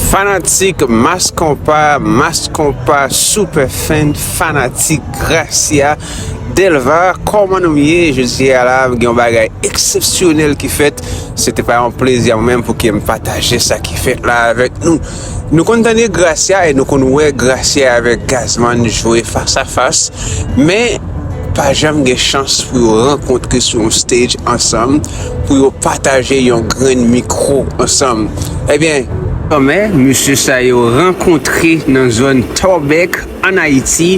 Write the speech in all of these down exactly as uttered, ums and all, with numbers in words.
Fanatik Mass Konpa, Mass Konpa Super Fan, fanatik Gracia Delva, kòman nou ye? Jodi a la, gen yon bagay eksepsyonèl ki fèt. Se te pa yon plezi a mwen menm pou ke m pataje sa ki fèt la avèk nou. Nou konn tande Gracia e nou konn wè Gracia avèk Gazman jwe fas a fas, men pa janm gen chans pou yo rankontre sou yon stage ansanm, pou yo pataje yon grenn mikwo ansanm. Ebyen, kòman mesye sa yo rankontre nan zòn Torbeck, ann Ayiti.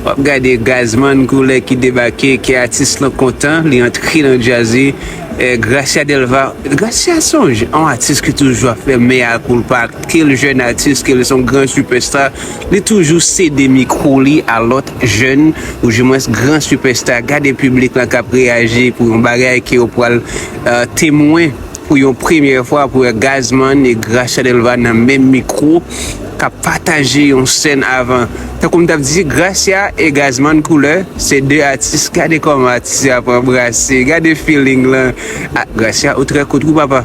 W ap gade Gazman Koulè ki debake, ke atis lan kontan, li antre nan djaz li. Eh, Gracia Delva, Gracia se yon j-, yon atis ki toujou ap fè mea culpa, ke l jèn atis, ke l se yon gran sipèsta, li toujou sede mikwo li a lòt jèn, oudimwens gran sipèsta. Gade piblik lan k ap reyaji pou yon bagay ke yo pral, eh, temwen pou yon premyè fwa, pou wè Gazman e Gracia Delva nan menm mikwo, k ap pataje yon sèn avan. Tankou m t ap di, Gracia e Gazman Koulè, se de atis. Gade kòman atis yo ap anbrase. Gade feeling lan. Ah, Gracia, ou trè kout wi, papa.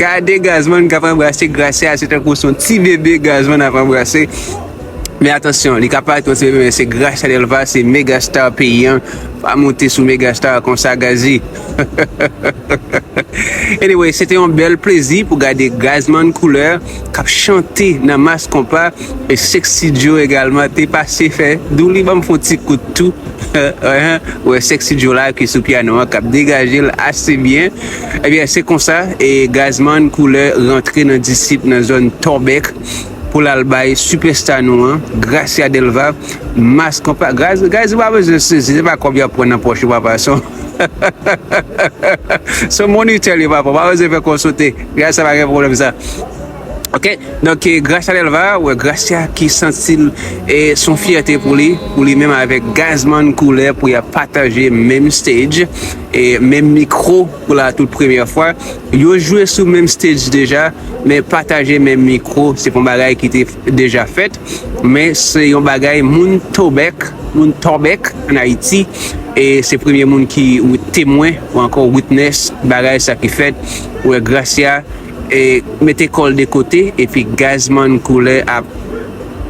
Gade Gazman k ap anbrase Gracia, se tankou se yon ti bebe Gazman ap anbrase. Men atansyon, li ka parèt yon ti bebe, men se Gracia Delva, se megastar peyi an. Pa monte sou megastar konsa, Gazi. Anyway, se te yon bèl plezi pou gade Gazman Koulè k ap chante nan Mass Konpa, e Sexy Joe egalman te pase fè dou li ban m fè yon ti kout tou. Wè Sexy Joe la ki sou pyano an k ap degaje l ase byen. Ebyen, se konsa, e Gazman Koulè rantre nan Disip nan zòn Torbeck pou l al bay sipèsta nou an, Gracia Delva, Mass Konpa. Gaz, Gaz, ou pa bezwen sezi, se pa kòb y ap pran nan pòch ou, papa. Se yon, se yon monitè li, papa, ou pa bezwen fè kò sote. Gaz, sa pa gen pwoblèm sa. Ok, donk, eh, Gracia Delva, wè, Gracia ki santi l, eh, se yon fyète pou li, pou li menm avèk Gazman Koulè, pou y ap pataje menm stage, e menm mikwo pou la tout premyè fwa. Yo jwe sou menm stage deja, men pataje menm mikwo, se pa yon bagay ki te deja fèt, men se yon bagay moun Tobèk, moun Tòbèk ann Ayiti, e se premye moun ki temwen ou ankò witness bagay sa ki fèt. Wè Gracia, e mete kò l de kote, epi Gazman Koulè ap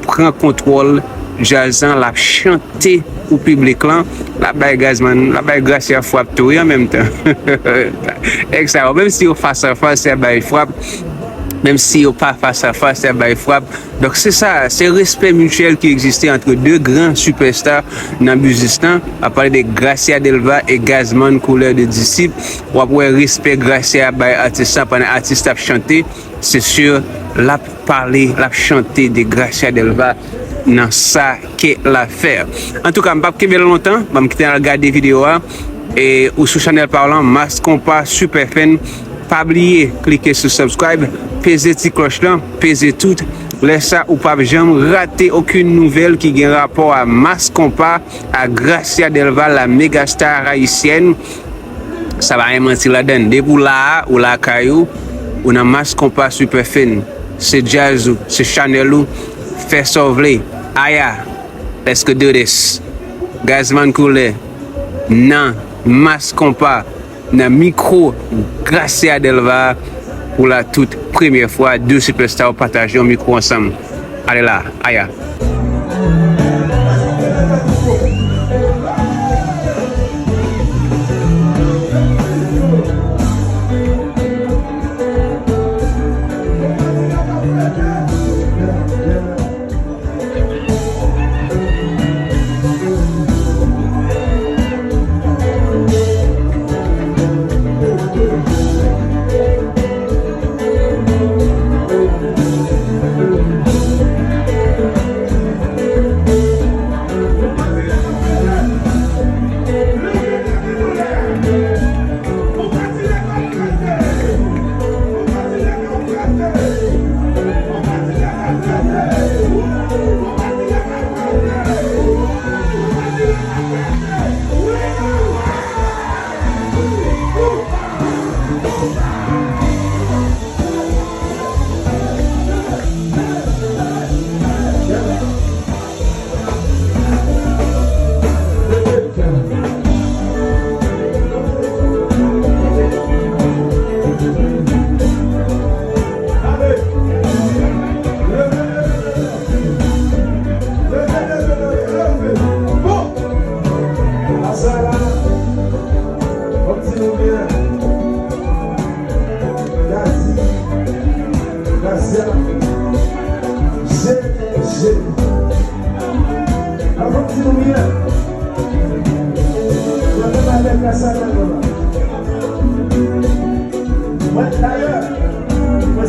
pran kontwòl djaz lan, l ap chante pou piblik lan, l ap bay Gazman, l ap bay Gracia frap tou, wi, an menm tan. Nèg sa yo, menm si yo fas a fas, y ap bay frap. Menm si yo pa fas a fas, y ap bay frap. Donk, se sa, se respè mityèl ki egziste ant de gran sipèsta nan biznis lan. M ap pale de Gracia Delva e Gazman Koulè de Disip. W ap wè respè Gracia bay atis la pandan atis la ap chante. Se si, l ap pale, l ap chante de Gracia Delva nan sa ke l ap fè. Antouka, m p ap kenbe l lontan, ban m kite n al gade videyo a. E ou sou chanèl pa w lan, Mass Konpa Super Fan. Pa bliye klike sou subscribe, peze ti klòch lan, peze tout. Lè sa, ou p ap janm rate okenn nouvèl ki gen rapò a Mass Konpa, a Gracia Delva, la méga star haïtienne. Sa pa gen manti ladann. Depi w la a, ou lakay ou, ou nan Mass Konpa Super Fan. Se djaz ou, se chanèl ou. Fè sa w vle. Aya, let's go do this. Gazman Koulè nan Mass Konpa, nan mikwo Gracia Delva, pou la tout premyè fwa, de sipèsta yo pataje yon mikwo ansanm. Ale la, aya.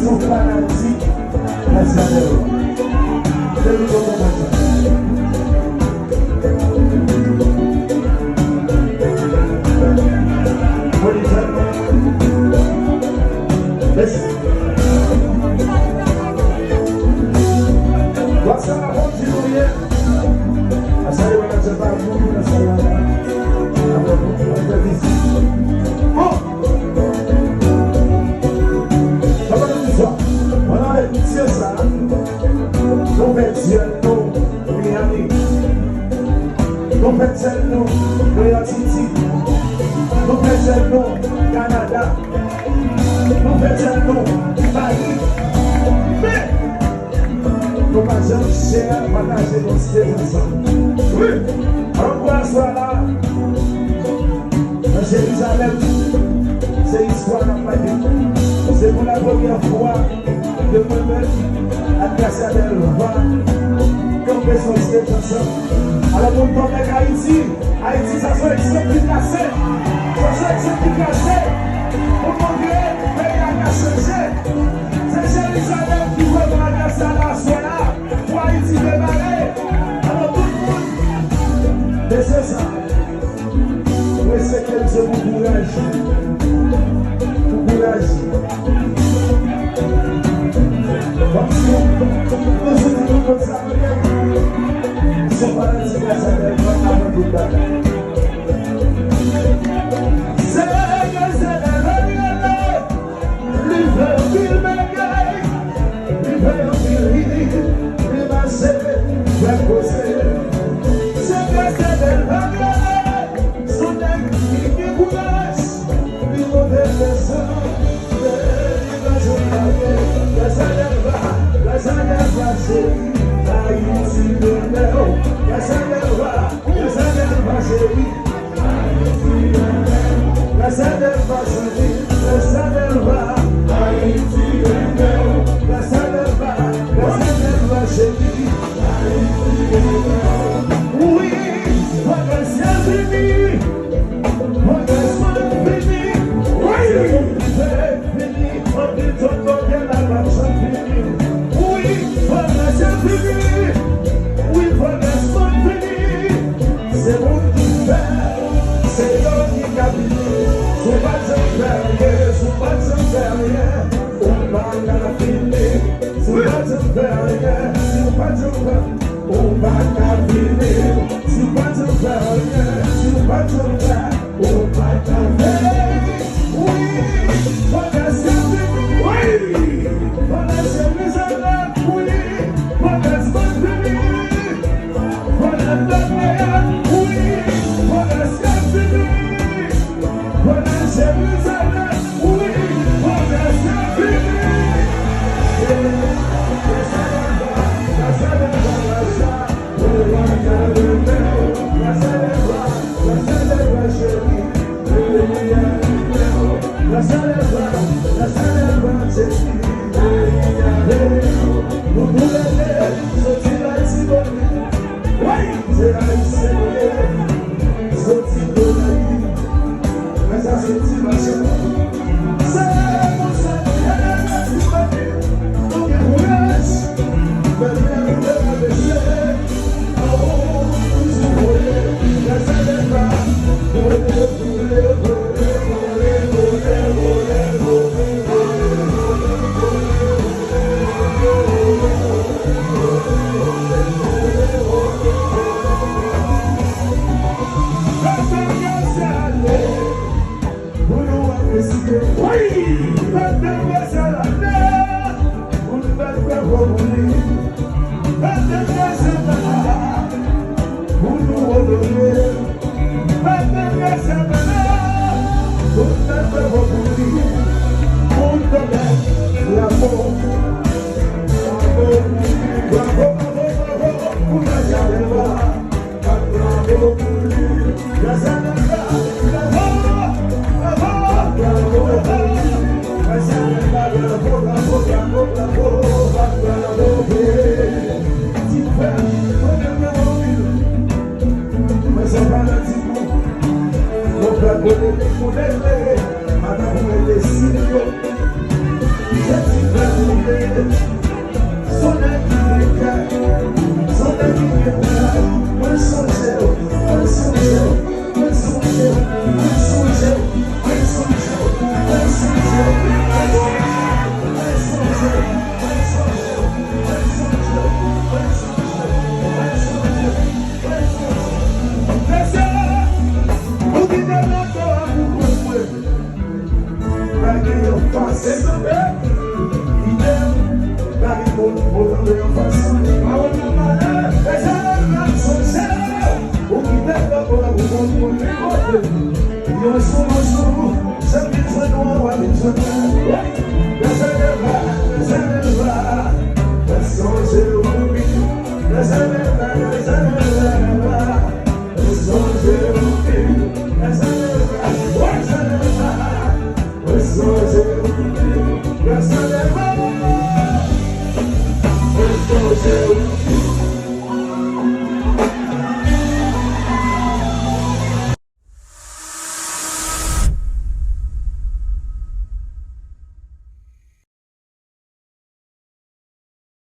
Son fanatik Gracia Delva. Fè nou konprann sa. Mwen li fè. Mèsi. Wap sa la bon ti nou ye. A sa yo la se pa moun nan sa la. Apre pou fè vizit. Bon. Papa nou di sa. Mwen avèk misye sa. Nou fè dyèl nou Miami. Nou fè dyèl nou New York City. Nou fè dyèl nou Kanada. Nou fè dyèl nou Paris. Men, nou pa janm chè pataje yon stage ansanm. Wi. Ankò aswè la, nan Jerizalèm, se istwa n ap pale. Se pou la premyè fwa ke mwen menm ak Gracia Delva kanpe sou yon stage ansanm. Alò, moun Pòtoprens, Ayiti, Ayiti, sa se yon egzanp ki trase. Sa se yon egzanp ki trase. Pou montre peyi a ka chanje. Se Jerizalèm ki voye bagay sa la aswè a. Pou Ayiti demare. Alò, tout moun, mesye sa. Mwen se ke se pou kouraj. Pou kouraj. Bon, si nou soti nou konn sa nou ye. Se pa nan ti kay sa, men mwen ka fè tout bagay. Se ke se la reyèl. Li fè anpil bagay, li fè anpil ri, li mache, fè koze. Se Gracia Delva, se yon nèg ki gen kouraj, li monte desann, li pa janm lage. Gracia Delva, Gracia Delva cheri, Ayiti renmen w. Gracia Delva, Gracia Delva cheri. Gracia Delva, cheri, Gracia Delva. Ayiti renmen w. Gracia Delva, Gracia Delva, cheri. Wi, fò Gracia vini. Fò Gracia vini. Wi. Vini, anpil zòt bò kè la pa janm vini. Wi, fò Gracia vini. Wi, fò Gracia vini. Se moun ki fè l, se yo ki ka vini. Si w pa t janm fè anyen, si w pa t janm fè anyen, ou pa ka vini. Si w pa t janm fè anyen, si w pa t janm fè, ou pa ka vini. Si w pa t janm fè anyen, si w pa t janm fè, ou pa ka vini. Wi, fò Gracia vini. Wi, fò Gracia vini. Wi, fò Gracia vini. Fò Gracia vini. Wi, fò Gracia vini. Fò Gracia vini. Wi, fò Gracia vini. Gracia Delva, Gracia Delva, Gracia. Ou pa ka renmen w. Gracia Delva, Gracia Delva, cheri. Gracia Delva, Gracia Delva, cheri. Nou tou lè de soti Latibonit. Wi, se Ayisyen nou ye. Soti Gonayiv. Men sa se ti machann. Se konsa nou ye, Latibonit. Nou gen kouraj. Men nou leve mesye. Pou nou apresye. Wi! Fèt anivèsè ane, pou nou bat bravo pou li. Fèt anivèsè papa, pou nou onore. Fèt anivèsè papa, pou nou bat bravo pou li. Pou nou bat bravo. Bravo pou li, bravo, bravo, bravo, pou Gracia Delva.